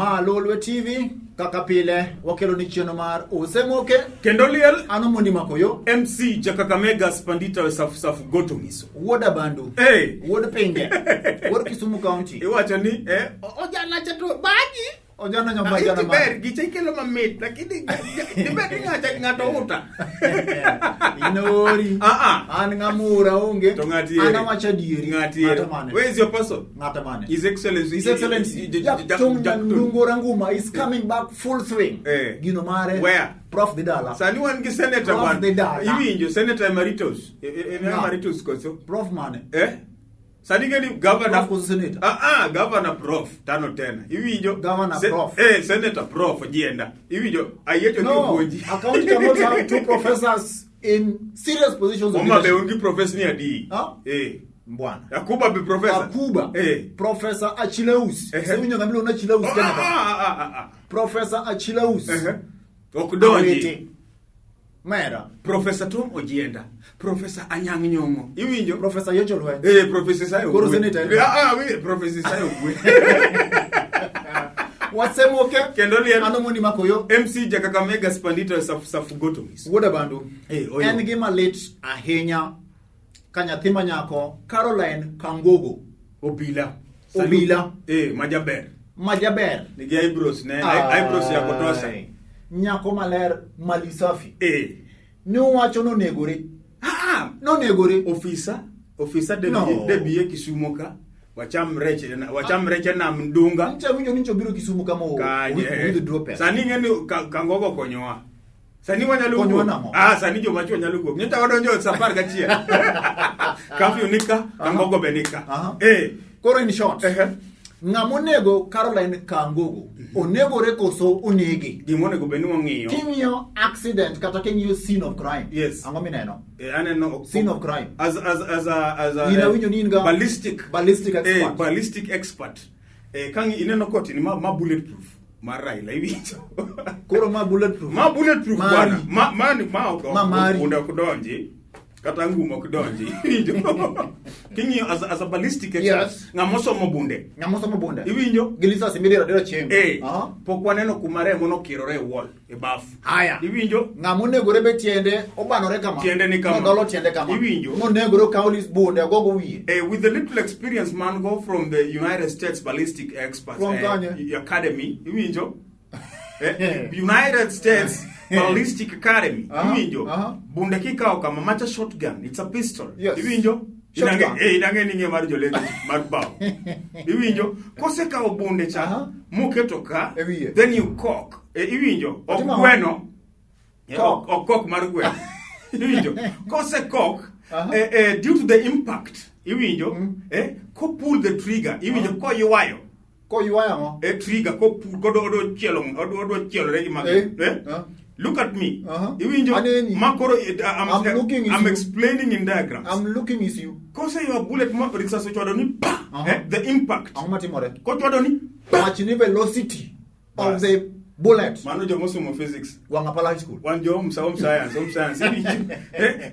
Ma Lolwe TV kaka pile wakelo ni chenro mar Osemoke Kendo liel ano mondi makoyo MC Jakakamega Spandita we safu safu goto ngiso. Wuod Abandu. Hey. Wuod Pinge. Wuod Kisumu County. Iwacho ni eh ojana cha to baji. Ojana nyomba jana ma. Ber gicha ikelo mamit lakini dibed ni ng'acha ng'ato uta. Inori. Ah ah. An ng'amura onge. To ng'ati ere. An awacho adieri. Ng'ati ere. Ng'ata mane? Where is your person? Ng'ata mane? His Excellency. His Excellency Jackton Nyangungo Ranguma is coming back full swing. Eh. Gino mare. Where? Prof Didala. Sani wan gi senator Prof wan. Didala. Iwinjo senator emeritus. Ng'a? Emeritus koso. Prof mane? Eh? Sani ngeni governor Prof koso senator? Ah ah, governor prof tano tena. Iwinjo? Governor prof. Senator prof jienda. Iwinjo? Ayiecho ni No, opuonji. a county cannot have two professors in serious positions of Homa Bay leadership. un gi professor ni adi? Ah? Eh. Mbwana. Akuba be professor. Akuba. Eh. Professor Achileus. Ehe. Sewinjo ng'ama iluongo ni Achileus Oh, Kenya ah, ka. ah, ah, ah, ah. Professor Achileus. Ehe. Ok donji. Awete. Mera. Professor Tom Ojienda. Professor Anyang' Nyong'o. Iwinjo? Professor Yecho Lweny. Eh, Professor Sayo. Koro Ogwe. senator en- Ah, ah, wi- Professor Sayo Ogwe. Wasemoke. Kendo liel. Ano mondi makoyo. MC Jakakamega Spandito Safu Safu Goto Miss. Wuod Abandu. Eh, oyo. En gima lit ahinya ka nyathi ma nyako Caroline Kangogo Obila. Obila. Eh, majaber. ma jaber. Nigi eyebrows ne, eyebrows ya kutosha. Ai. Nyako maler malisafi. Eh. Ne owacho nonegore. Ah, ah. Nonegore. Ofisa, ofisa debi, No. debi e Kisumu ka. Wacham rech, wacham rech e nam Dunga. Ncha winjo ni ncho biro Kisumu kama o Kanye. withdraw pesa. Sani ing'e ni Kangogo konyowa. Sani wanyalo Konyowa wuok. nang'o? Ah, sani joma chwo nyalo wuok. Nyocha wadonjo sa 11. Curfew nika, Kangogo be nika. Aha. Eh. Koro in short. Ehe. Ng'ama onego Caroline Kangogo onegore koso onege? Gima onego bed ni wang'iyo. King'iyo accident kata king'iyo scene of crime. Yes. Ang'o mineno? Eh, aneno Scene of crime. As a In awinjo ni in ga ballistic ballistic expert. Ballistic expert. Kang ineno koti ni ma bulletproof mar Raila iwinjo. Koro ma bulletproof. Ma bulletproof Mari. bwana. Ma ma ma ok Ma mari. bunde ok donji. Kata ngum ok donji. Iwinjo. King'iyo as a ballistic expert. Yes. Ng'ama osomo bunde. Ng'ama osomo bunde. Iwinjo? Gi lisasi midiro adira chieng'. Aha. Pok waneno kuma remo nokirore e wall e baf. Haya. Iwinjo? Ng'ama onegore be tiende obanore kama. Tiende ni kama. Nodolo tiende kama. Iwinjo? Monegore okawo lis bunde ogogo wiye. With the little experience man go from the United States Ballistic Experts From Kanye. Academy, iwinjo? United States Ballistic Academy, iwinjo? Bunde kikawo kama macha shotgun, it's a pistol. Yes. Iwinjo? Shotgun. Inange ni ng'e mar jolendo mar bao. Iwinjo? Kosekawo bunde cha, moketo ka, E wiye. then you cock. Iwinjo? Ok Otimo ang'o? gweno. Cock. Ok cock mar gweno. Iwinjo? Kose cock, due to the impact, iwinjo? Ko pull the trigger, iwinjo? Koywayo. Koywayo ang'o? Trigger, ko pull, kodo odwa chielo, odwa chielore gi magi. Look at me. Iwinjo? Aneni. Ma koro, I'm looking at I'm you. explaining in diagrams. I'm looking is you. Kose ywa bullet ma risasi ochwado ni pa, the impact. Ang'o matimore? Kochwado ni pa. Wach ni velocity of Bas. the bullet. Mano joma osomo physics. Wang' Apala High School. Wan jo home science, home science.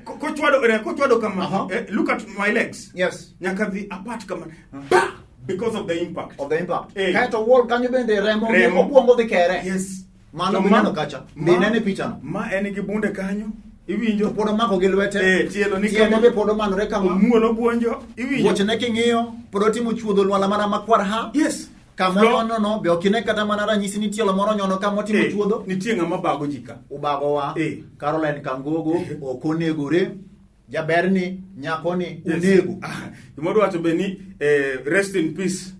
Kochwado kama. Look at my legs. Yes. Nyaka dhi apart kama. Pa! Because of the impact. Of the impact. Kaeto wall kanyo bende remo Remo. obwongo dhi kere. Yes. Mano To bineno kacha. Be inene picha no? Ma en gi bunde kanyo. Iwinjo? To pod omako gi lwete. Tielo ni Tiende kama. be pod omanore kama. Omuol obuonjo. Iwinjo? Wuochene king'iyo, pod otimo chuodho lwala mana makwar ha. Yes. Kama Flo- onyono no, be ok ine kata mana ranyisi ni tielo moro onyono kama otimo chuodho. Nitie ng'ama bago ji ka. Ubagowa. Caroline Kangogo ok onegore. Jaberni, nyakoni, Yes. onego. Gima odwa wacho be ni rest in peace.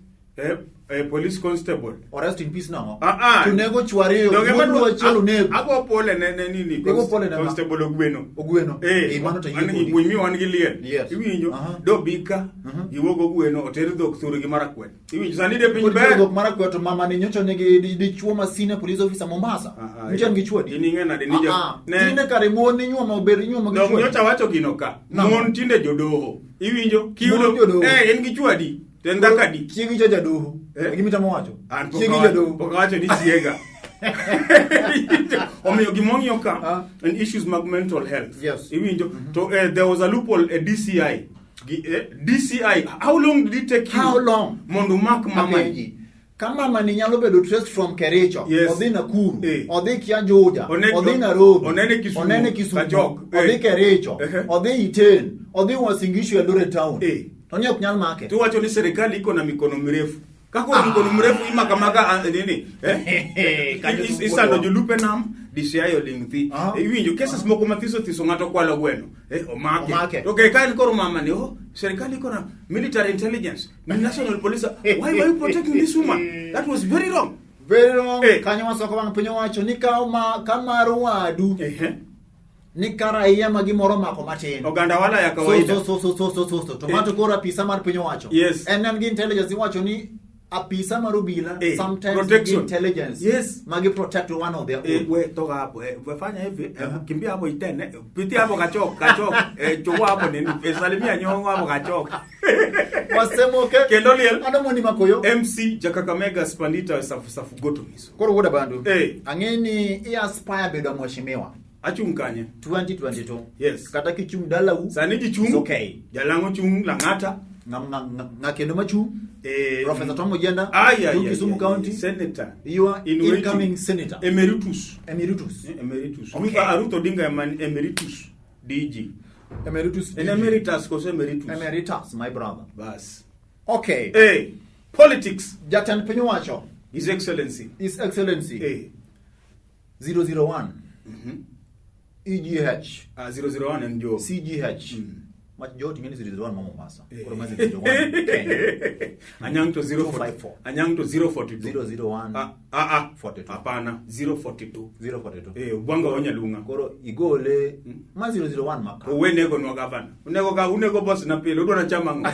Police constable. O rest in peace nang'o? Ah, ah. To nego chwo ariyo, Donge wuod madwa- luo achiel onego. Ago pole ne nini, Igo pole ne ng'a? Constable Ogweno. Ogweno. Mano to yie kodi. Wuoyi wan gi liel. Yes. Iwinjo? Do bika, giwuog Ogweno, oter dhok thurgi gi Marakwet. Iwinjo? Sani de piny Kod ber. dhok Marakwet to mama ni nyocha nigi dichuo ma senior police officer Mombasa. Nyocha nigi chuo adi? In ing'e nade ni jo- ne- Tinde kare mon inyuomo obed inyuomo gi Dong chuo adi? nyocha wacho gino ka. Nang'o? Mon tinde jodoho. Iwinjo? Kiyudo Mon jodoho. En gi chuo adi? To en dhako adi? Chiegi cha jadoho. Gima itemo wacho. An pok Chiegi jadoho. pok awacho ni chiega. Omiyo gima ong'iyo ka en issues mag mental health. Yes. Iwinjo? To there was a loophole e DCI. Gi, DCI, how long did it take you? How long? Mondo umak mama. Apenji. Ka mama ni nyalo bedo traced from Kericho, Yes. odhi Nakuru, Eh. odhi Kianjuja, odhi Nairobi, onene Kisumu, onene Kisumu, Kachok, eh. odhi Kericho, Ehe. odhi Iten, odhi Uasin Gishu Eldoret town. Eh. To ni ok nyal make. Tuwacho ni serikali iko na mikono mirefu. Kako mikono mirefu imakamaka nini? Eh? Kanyo Isando jolupe nam DCI oling thi. Ah. Iwinjo cases moko mathiso thiso ng'ato kwalo gweno. Eh, omake. Omake. To okay, ka en koro mama ni, oh, serikali iko na military intelligence, national police. Why were you protecting this woman? That was very wrong. Very wrong. Eh. Kanyo wasoko wang' piny owacho ni ka ma ka mar wadu Ehe. ni ka raia ma gimoro omako matin. Oganda wala ya kawaida. So. To Eh. mato koro apisa mar piny owacho. Yes. En gi intelligence iwacho ni apisa mar obila Eh, sometimes nigi protection. intelligence. Yes. Magi protect one of their own. Eh, we toka hapo eh, wefanya hivi eh, kimbia hapo Itene eh, pitia hapo Kachok Kachok eh, chukua hapo nini eh, salimia Nyong'o hapo Kachok. Wasemoke. Kendo liel. Ano moni makoyo. MC Jakakamega Spandita Safu Safu Goto Miso. Koro wuoda bandu. Eh. Ang'e ni i aspire bedo mheshimiwa Achung' kanye? 2022. Yes. Kata kichung' dalau. Sani ji chung'. It's okay. Jalang'o chung' Lang'ata. Ng'a kendo machung'. Eh, Professor Tom Ojienda. Ay, ay, Chung ay, Kisumu ay, County. Senator. You are In waiting. incoming senator. Emeritus. Emeritus. Eh, Emeritus. Okay. Okay. Ruth Odinga eman emeritus DG. Emeritus. En emeritus koso emeritus? Emeritus, my brother. Bas. Okay. Eh, politics. Jatend piny owacho, His Excellency. His Excellency Eh. 001 EGH 001 en jo. CGH. Mach jo ting'eni 001 ma Mombasa. Koro ma 001 Kenya. Anyang' to 042. 254. Anyang' to 042. 001 Ah, ah, ah. 42. Hapana, 042. 042. Eh, Ubwanga wa Nyalung'a. Koro igole ma 001 maka. Owe nego nwa gavana. Unego ga unego boss na pile, udwa na chama ang'o?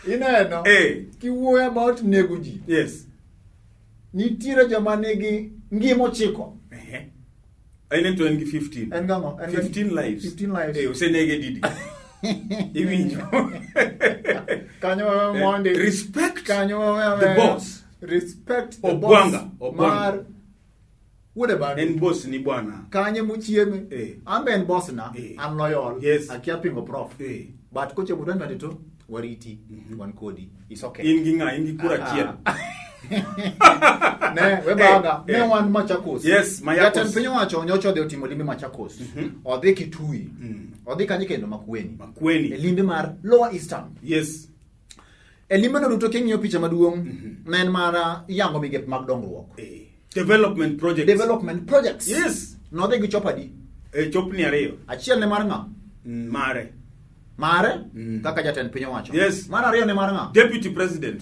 Ineno? Eh. Kiwuoyo about nego ji. Yes. Nitiere joma nigi ngima ochiko. Ehe. En to en gi 15. En gang'o? En 15 lives. 15 lives. Eh, osenege didi. Iwinjo. Kanyo wewe mondi. Respect Kanyo wewe. the boss. Respect the Obwanga, boss. Obwanga. Mar wuode bandu. En boss ni bwana. Kanye muchieme. Eh. An be en boss na. Eh. An loyal. Yes. Akia pingo prof. Eh. But kochopo 2022 wariti. Wan kodi. It's okay. In gi ng'a? In gi kura achiel. Ne, we baga. Eh, Ne eh. wan Machakos. Yes, Machakos. Jatend piny owacho nyocha odhi otimo limbe Machakos. Odhi Kitui. Odhi kanye kendo Makueni. E Makueni. limbe mar Lower Eastern. Yes. E limbeno duto king'iyo picha maduong' ne en mar yango migepe mag dongruok. Eh. Development projects. Development projects. Yes. Nodhi gi chopadi. Eh, chopni ariyo. Achiel ne mar ng'a? Mare. Mare kaka jatend piny owacho. Yes. Mar ariyo ne mar ng'a? Deputy President.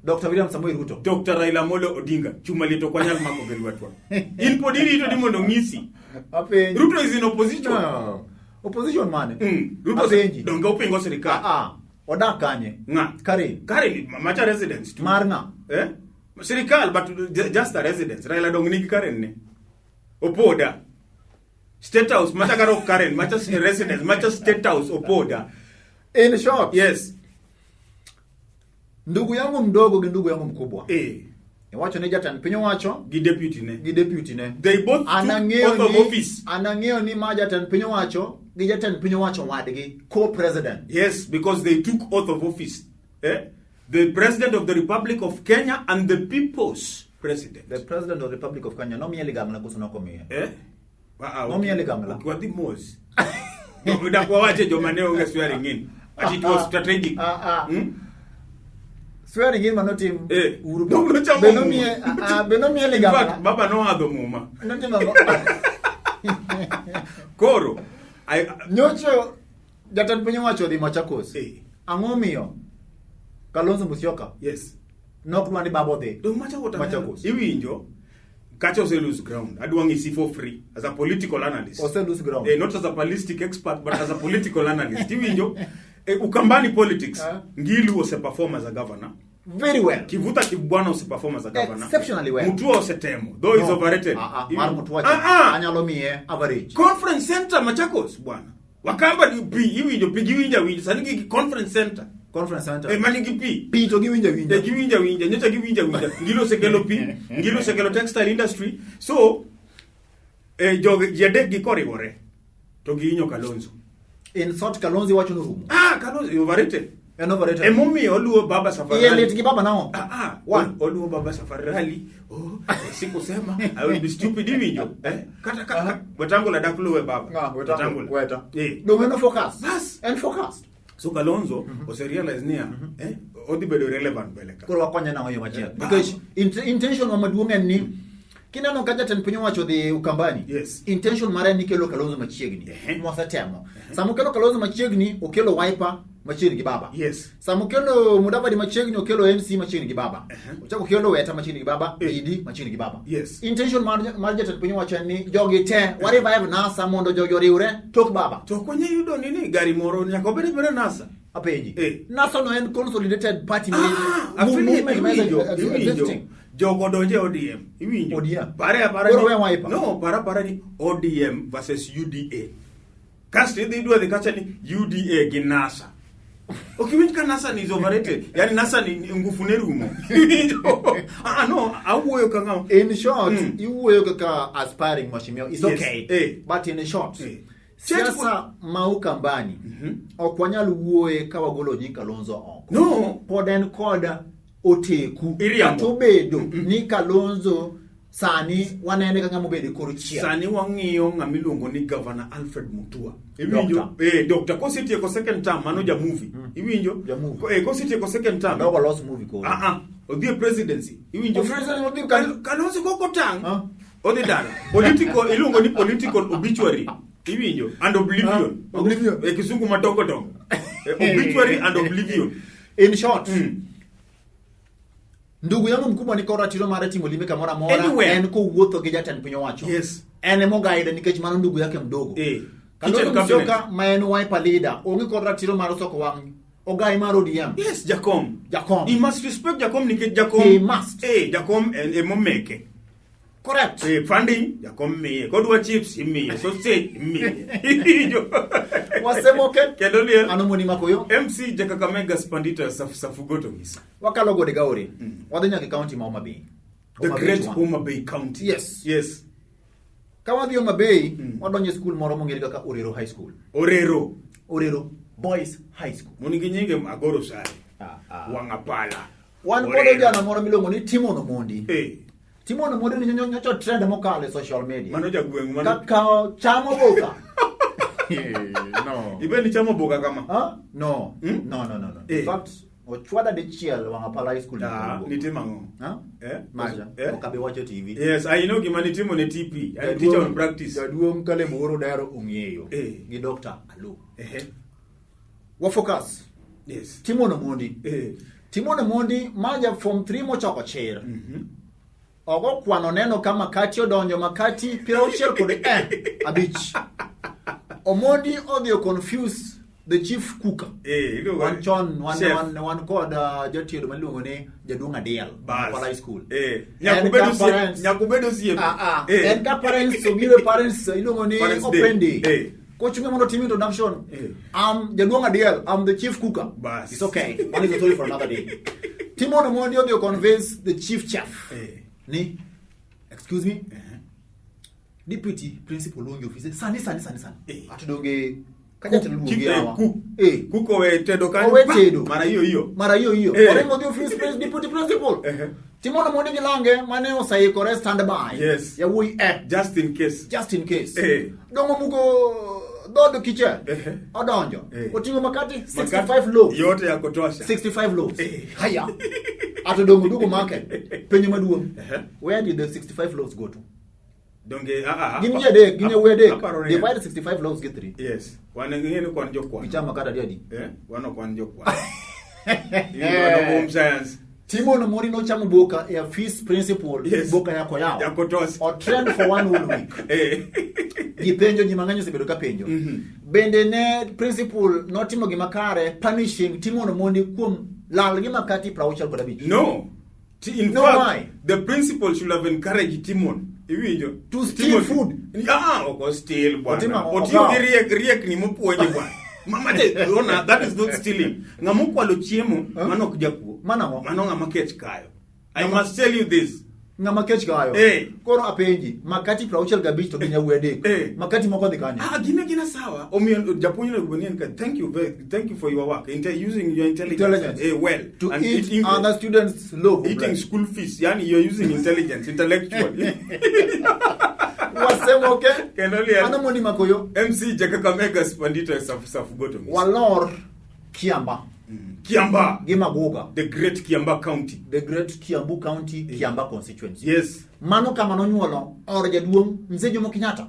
Dr. William Samoei Ruto. Dr. Raila Amolo Odinga. Chuma liet ok wanyal mako gi lwetwa. In pod irito ni mondo ng'isi. Apenji. Ruto is in opposition. No. Opposition mane? Ruto Apenji. donge opingo sirikal. Ah, ah. Odak kanye? Ng'a? Karen. Karen macha residence tu. Mar ng'a? Eh? Sirikal but just a residence. Raila dong nigi Karen ne. Opoda. State House macha karo Karen, macha residence, macha State House Opoda. In short. Yes. Ndugu yangu mdogo gi ndugu yangu mkubwa. Eh. Iwacho ni jatend piny owacho Gi deputy ne. gi deputy ne. They both took Anang'eyo oath of ni office. anang'eyo ni ma jatend piny owacho gi jatend piny owacho wadgi co-president. Yes, because they took oath of office. Eh? The President of the Republic of Kenya and the people's president. The president of the Republic of Kenya nomiye ligangla koso nokomiye? Eh? Ah, ah, Nomiye ligangla. Ok wadhi mos. Dak wawache joma ne onge swearing in. But it was strategic. Ah, ah. Hmm? Swearing in manotim Eh. Uhuru Dong nochamo Be muma. nomiye ah, ah, be nomiye In ligangla? fact, baba nohadho muma. Notimo ang'o? Koro, I, Nyocho jatend piny owacho odhi Machakos. Eh. Ang'o miyo Kalonzo Musyoka yes. nok dwa ni baba odhi? Dong macha water. Machakos. Iwinjo, kacha ose lose ground. Adwa ng'isi for free as a political analyst. Ose lose ground. Eh, not as a ballistic expert but as a political analyst. Iwinjo, eh, Ukambani politics, Ah. Ngilu ose perform as a governor. Very well. Kivuta Kibwana ose perform as a governor. Exceptionally well. Mutua osetemo, though he's No. overrated. Ah, ah, mar Mutua cha, Ah, ah. anyalo miye average. Conference center Machakos bwana. Wakamba ni pi, iwinjo pi giwinja winja. Sani gi conference center. Conference center. Eh, manigi pi. Pi to giwinjo winja. Eh, giwinja winja, nyocha giwinja winja. Ngilo osekelo pi, Ngilo osekelo textile industry. So, eh, jogi ji adek gi koriwore to gihinyo Kalonzo. In short, Kalonzo iwacho ni orumo. Ah, Kalonzo overrated. En overrated. Emomiyo oluwo baba Safari Iye Rally. lit gi baba nang'o? Ah, ah, One. oluwo baba Safari Rally. Oh, sikusema I will be stupid iwinjo. Eh? Kata ka Wetangula dak luwe baba. Ng'a, Wetangula. Weta. Eh. Dong en focus. Bas. En focused. So Kalonzo ose realize niya, odhi bedo relevant mbele ka. Koro wakonye nang'o yo machielo? Baba. Nikech intention wa maduong' en ni kineno ka jatend piny owacho dhi Ukambani. Yes. Intention mare en ni kelo Kalonzo machiegni. Ehe. Mwasetemo. Sama okelo Kalonzo machiegni, okelo Wiper machiegni gi baba. Yes. Sama okelo Mudavadi machiegni, okelo MC machiegni gi baba. Ochako okelo Weta machiegni gi baba, Idi machiegni gi baba. Yes. Intention mar jatend piny owacho en ni jogi te wa revive NASA mondo jogi oriwre tok baba. To ok wanyal yudo nini gari moro nyaka obed abeda NASA. Apenji. Eh. NASA no en consolidated party Ah, affiliate movement ma iwinjo, iwinjo. existing. Jogo donje ODM, iwinjo. ODM. Pare apara Koro ni- we Wiper. No, para para ni ODM versus UDA. Kasto idhi idwa dhi kacha ni UDA gi NASA. Ok iwinj ka NASA ni is overrated. Yani NASA ni ngufu ne rumo. Iwinjo? Ah, no, awuoyo ka ng'ama. In short, Mm. iwuoyo kaka aspiring mheshimiwa. It's Yes. okay. Eh. But in short, Eh. siasa ma Ukambani ok wanyal wuoye ka wagolo nying Kalonzo oko. No. Pod en kod oteku. Iriambo. Kata obedo ni Kalonzo sani wanene ka ng'ama obedo e kor chiel. Sani wang'iyo ng'ama iluongo ni Governor Alfred Mutua. Iwinjo? Doctor. Doctor. Kosetieko second term, mano ja movie. Iwinjo? Ja movie. Kosetieko second term. Dogo los movie koro. Ah, ah. Odhi e presidency. Iwinjo? O presidency odhi Kalonzo kok otang'. Huh? Odhi dala. Political, iluongo ni political obituary. Iwinjo? And oblivion. Ah, oblivion. Kisungu madongo dongo. Obituary and oblivion. In short, ndugu yangu mkubwa ni ratiro mar timo limbe kamoro amora Anywhere. en kowuotho gi jatend piny owacho. Yes. En emo guide nikech mano ndugu yake mdogo. Kalonzo Kitchen cabinet. Musyoka ma en Wiper leader onge kod ratiro mar soko wang' ogai mar ODM. Yes, Jakom. Jakom. He must respect Jakom nikech Jakom. He must. Jakom en emomeke. Correct. Funding Jakom miye. Kodwa chips imiye. Sausage imiye. Wasemoke. Kendo liel. Ano moni makoyo. MC Jakakamega Spandita Safugoto Misa. Wakalo gode gaore. Wadhi nyaka e county ma Homa Bay. The Homa Bay great chwa. Homa Bay County. Yes. Yes. Ka wadhi Homa Bay, wadonjo e skul moro mong'ere kaka Orero High School. Orero. Orero Boys High School. Monigi nyinge Agoro Sare. Ah, ah. Wang'apala. Wan kod Orero. ojana moro miluongo ni Timon Omondi. Timon Omondi ni nyocha trend mokalo e social media. Mano jagweng' mano. Kaka chamo boka. No. Ibe ni chamo boka kama. Huh? No. Hmm? No, no, no, no. Eh. In fact, ochwada dichiel Wang'apala High School. Ah, nitimo ang'o? Huh? Eh? Macha. Eh? Ok abi wacho TV. Yes, I know gima nitimo ne TP. I teacher on practice. Jaduong' Caleb Owuor Odero ong'eyo. Eh. Gi Dr. Alu. Eh. Wa focus. Yes. Timon Omondi. Eh. Timon Omondi ma ja form 3 mochoko chir. Ogo kwano neno ka makati odonjo makati 65. Omondi odhi o confuse the chief cooker. Iluongo Wan ni chon wan chef. wan kod jatiedo miluongo ni jaduong' Adiel Bas. Pala High School. Eh. En Nyakubedo ka osiep. parents- Nyakubedo osiep. Ah, ah. Eh. En ka parents obiro e parents iluongo ni Parents day. open day. Eh. Kochunge mondo tim introduction. Eh. I'm jaduong' Adiel, I'm the chief cooker. Bas. It's okay. One is a story for another day. Timon Omondi odhi o convince the chief chef. Eh. Ni excuse me. Deputy principal luongi ofise sani sani sani sani. Eh. Atudonge kajatelo luongi Chief, yawa. cook. Eh. Cook owe tedo kanyo. Owe Pa! tedo. Mara hiyo hiyo. Mara hiyo hiyo. Eh. Oringo dhi office deputy principal. Eh. Timon Omondi gi lange mane oseikore stand by. Yes. Yawuoyi eh. Just in case. Just in case. Eh. Dongo muko dhood kiche. Eh. Odonjo. Eh. Oting'o makati Makati 65 loaves. Yote ya kutosha. 65 loaves. Eh. Haya. Ato dongo dugo make. Penjo maduong'. Eh. Where did the 65 loaves go to? Donge ah ah. Gin ji adek, gin yawuoyi adek. Aparo ni- Divide 65 loaves gi 3. Yes. Wan ng'e ni kwan jokwan. Gichamo makati adi adi? Wan ok wan jokwan. Wan home science. Timon Omondi nochamo boka e office principal Yes. boka yako yawo. Ya kutosha. O trend for one whole week. Ji penjo, ji mang'eny osebedo ka penjo. Bende ne principal notimo gima kare punishing Timon Omondi kuom lal gi makati 65. No. In No, fact, why? the principal should have encouraged Timon. Iwinjo? To steal Timon. food. Ah, ok steal bwana. Otimo ang'o? Otiyo Okawo. gi riekni mopuonje bwana. Mama te, ona, that is not stealing. Ng'ama okwalo chiemo, Huh? mano ok jakuo. Mano ang'o? Mano ng'ama kech kayo. I must tell you this. Ng'ama kech kayo. Eh. Koro apenji, makati 65 to gi nyawuoyi adek. Eh. Makati moko dhi kanye? Ah, gine gina sawa. Omiyo japuonj onego bed ni en ka thank you very, thank you for your work. Using your intelligence. Intelligence. Eh, well. To And eat eating, other students loaf of eating bread. school fees. Yani you're using intelligence, intellectual. Wasemo ke? Kendo liel. Mano mondi makoyo. MC Jakakamega Spandito Safugoto. Walor Kiamba Kiamba. gi Maguga. The great Kiamba County. The great Kiambu County, Kiamba constituency. Yes. Mano kama nonyuolo or jaduong' Mzee Jomo Kenyatta.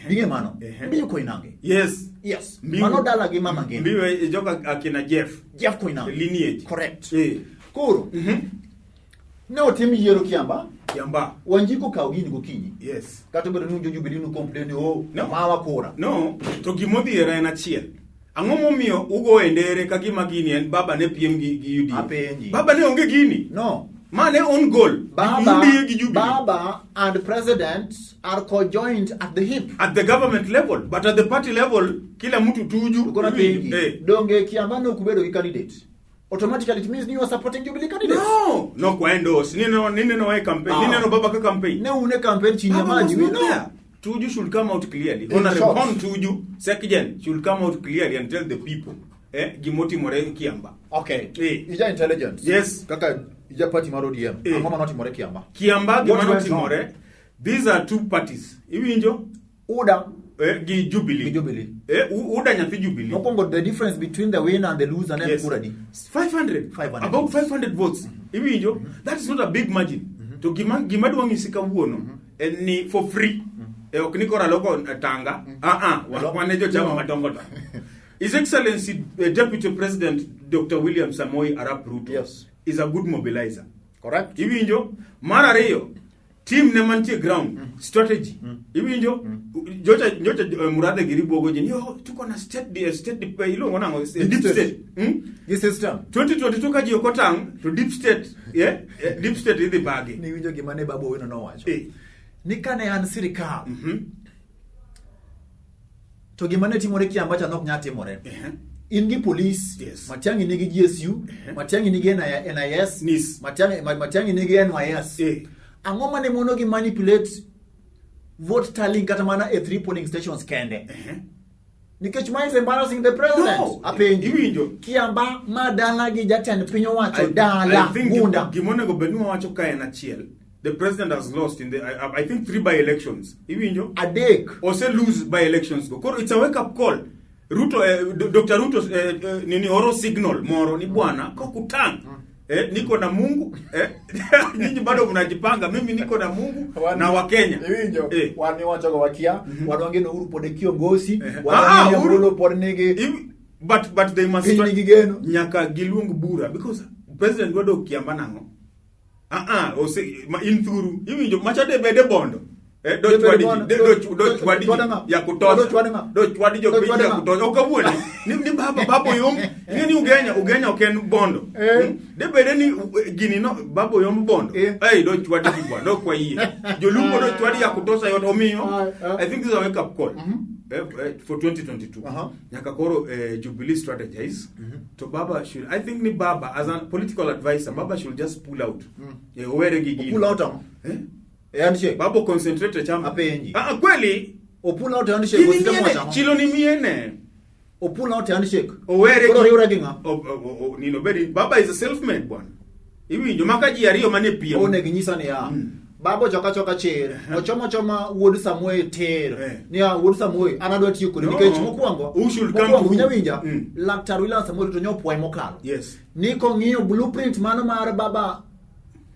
Bing'e mano. Ehe. Mbiyo Koinange. Yes. Yes. Mbiu- Mano dala gi mama ngima. Mbiu e joka akina Jeff. Jeff Koinange. Lineage. Correct. Eh. Koro, ne otim yiero Kiamba, Kiamba. Wanjiku okawo gini gokinyi. Yes. Kata obedo ni jo Jubilee nu complain ni oh, No. mawa kura. No, to gimodhiera en achiel. Ang'o momiyo ugo e ndere ka gima gini en baba ne piem gi UDA? Apenji. Baba ne onge gini. No. Ma ne on goal. Baba, UDA gi Jubilee. Baba and president are co-joined at the hip. At the government level, but at the party level, kila mtu tuju. Koro apenji, Eh. donge Kiamba ne ok ubedo gi candidate? Automatically it means you are supporting Jubilee candidate. No, no kwa endorse. Nineno nineno e campaign. Ah. Nineno baba ka campaign. Ne une campaign chini ya Baba was maji. We not know. there. Tuju should come out clearly. In Honorable short. Hon Tuju, Sekjen should come out clearly and tell the people gimotimore Kiamba. Okay. Eh. Ija intelligence. Yes. Kaka ija party mar ODM. Eh. Ang'o manotimore Kiamba? Kiamba What gima went wrong? notimore. These are two parties. Iwinjo? UDA Gi Jubilee. Gi Jubilee. UDA nyathi Jubilee. Mokwongo the difference between the winner and the loser ne en Yes. kura di. 500. 500. About 500 votes. Iwinjo? That is not a big margin. To gima dwa nyisi kawuono en ni for free. Ok ni koro aloko tanga. Ah ah, wan e jochama madongo dongo. His Excellency Deputy President Dr. William Samoei Arap Ruto Yes. is a good mobilizer. Correct. Iwinjo? Mar ariyo, team ne mantie ground strategy. Iwinjo? Nyocha nyocha Murathe giri bwogo ji ni yo tuko na state iluongo nang'o? Deep Deep state. state. Gi system. 2022 ka ji ok otang' to deep state, yeah? Deep state idhi bagi. Niwinjo gima ne Babu Owino nowacho. Eh. Ni kane an sirikal. To gima ne timore Kiamba cha nok nyal timore. In gi police, Yes. Matiang'i nigi GSU, Matiang'i nigi NIS, NIS. Matiang'i nigi NYS. Eh. Ang'o mane mono gi manipulate vote tallying kata mana e 3 polling stations kende? Nikech ma is embarrassing the president. No. Apenji. Iwinjo. Kiamba ma dala gi jatend piny owacho dala I think Gunda. gimonego bed ni wawacho ka en achiel. The president has lost in the I think 3 by elections. Iwinjo? Adek. Ose lose by elections go. Koro it's a wake up call. Ruto Dr. Ruto nini oro signal moro ni bwana kokutang. Niko na Mungu. Nyinyi bado mnajipanga, mimi niko na Mungu na Wakenya. Iwinjo. Wan miwacho go wakia, wadwange no Uhuru pod e kiongozi, wadwange Uhuru- Amolo pod nigi But they must Piny nigi geno. Nyaka giluong bura because president dwa dok Kiamba nang'o? Ah ah, ose ma in thuru. Iwinjo macha de bede bondo. Do De bede chwadi ji, bondo. de do chwadi Chwade ji ng'a? ya kutosha. Do chwade ng'a? Do chwadi jo Do piny chwade ya ng'a? kutosha. Ok awuoni. Ni baba babo yom. Ing'e ni Ugenya ok en bondo. De bede ni gini no babo yom bondo. Ei do chwadi ji bwana, do kwa yie. Jolupo do chwadi ya kutosha yote omiyo. I think this is a wake up call. For 2022. Nyaka koro Jubilee strategize. To baba should, I think ni baba as a political advisor, baba should just pull out. Owere gi gini. Pull out ang'o? E handshake. Babo concentrate chama. Apenji. Ah, kweli. O pull out handshake, Gini ositemo miene, wacho ang'o? chilo ni miene. O pull out handshake. Owere Koro gi- riwre gi ng'a? Nino bedi baba is a self-made bwana. Iwinjo maka ji ariyo mane piem. Onego inyisa niya, baba ochoka choka chir, ochomo choma wuod Samuel tir. Niya, wuod Samuel, an adwa tiyo kodi No. nikech mokwongo, Who should come mokwongo to who? winja winja, Laktar William Samoei Ruto nyopuoye mokalo. Ni kong'iyo blueprint mano mar baba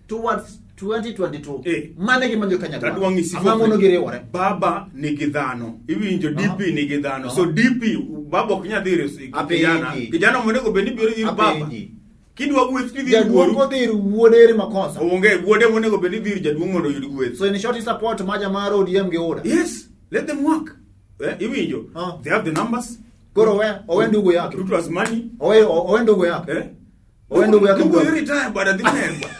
towards 2022. Mano e gima jo Kenya dwaro. Adwa ng'isi Ang'o mono for free. giriwore? Baba nigi dhano. Iwinjo DP nigi dhano. So DP baba ok nyal dhi ir Apenji. kijana. Kijana monego bed ni biro ir baba. Apenji. Kidwa gweth tidhi ir Jaduong' wuoru. kodhi ir wuode ere makosa. Onge wuode monego bed ni dhi ir jaduong' mondo oyud gweth. So in short, support maja mar ODM gi UDA. Yes, let them work. Iwinjo. They have the numbers. Koro owe ndugu yake. Ruto has money. Owe ndugu yake. Owe ndugu yake Ndugu mdogo. retire bwana dhi nerwa.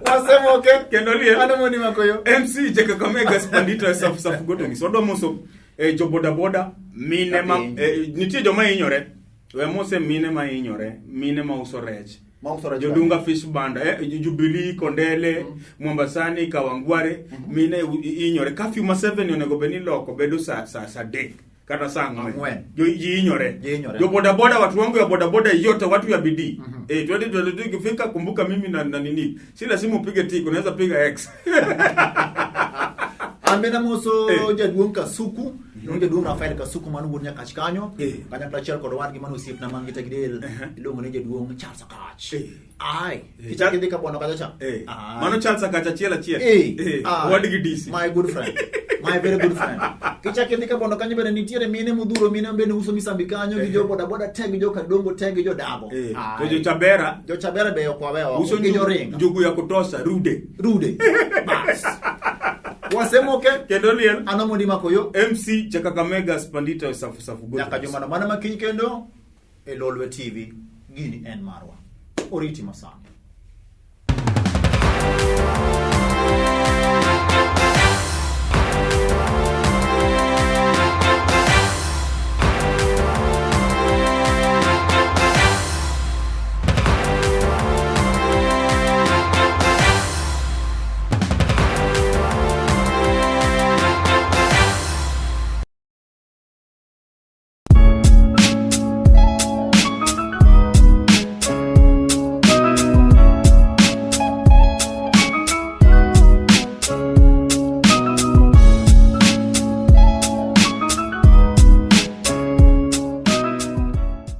Wasemo okay. Kendo liel. Ano moni makoyo. MC Jekakamega Spandito Saf Saf Goto ngiso. Wadwa moso jo boda boda mine ma Apenji. nitie joma hinyore. We mose mine ma hinyore, mine ma uso rech. Mauso rech Jodunga Fish Banda, Jubilee, Kondele, Mombasani, Kawangware, mine inyore. Curfew ma 7 onego bed ni loko bedo saa 3 kata saa 4. Ang'wen. Jo ji inyore. Ji inyore. Jo boda boda watu wangu ya boda boda yote watu ya bidii. 2022 ikifika kumbuka mimi na nini. Si lazima upige tik, unaweza piga X. An bende amoso jaduong' Kasuku, iluongo jaduong' Rafael Kasuku mano wuod Nyakach kanyo, kanyakla achiel kod owadgi mano osiepna man gi tagidel, iluongo ni jaduong' Charles Akach. Ai, kichak idhi Kabondo kacha cha. Ai. Mano Charles Akach achiel achiel. Ai. Owadgi DC. My good friend. My very good friend. Kichak idhi Kabondo kanyo bende nitiere mine modhuro, mine bende uso misambi kanyo, gi jo boda boda te, gi jo kadongo te, gi jo dabo. Ai. To jo Chabera Jo Chabera be ok waweyo uso gi jo Ringa. njugu ya kutosha rude. Rude. Bas. Wasemoke. Kendo liel. Ano mondi makoyo. MC cha Kakamega Spandita Safu Safu Gold. Nyaka jumano mana makiny kendo e Lolwe TV. Gini en marwa. Oriti masani.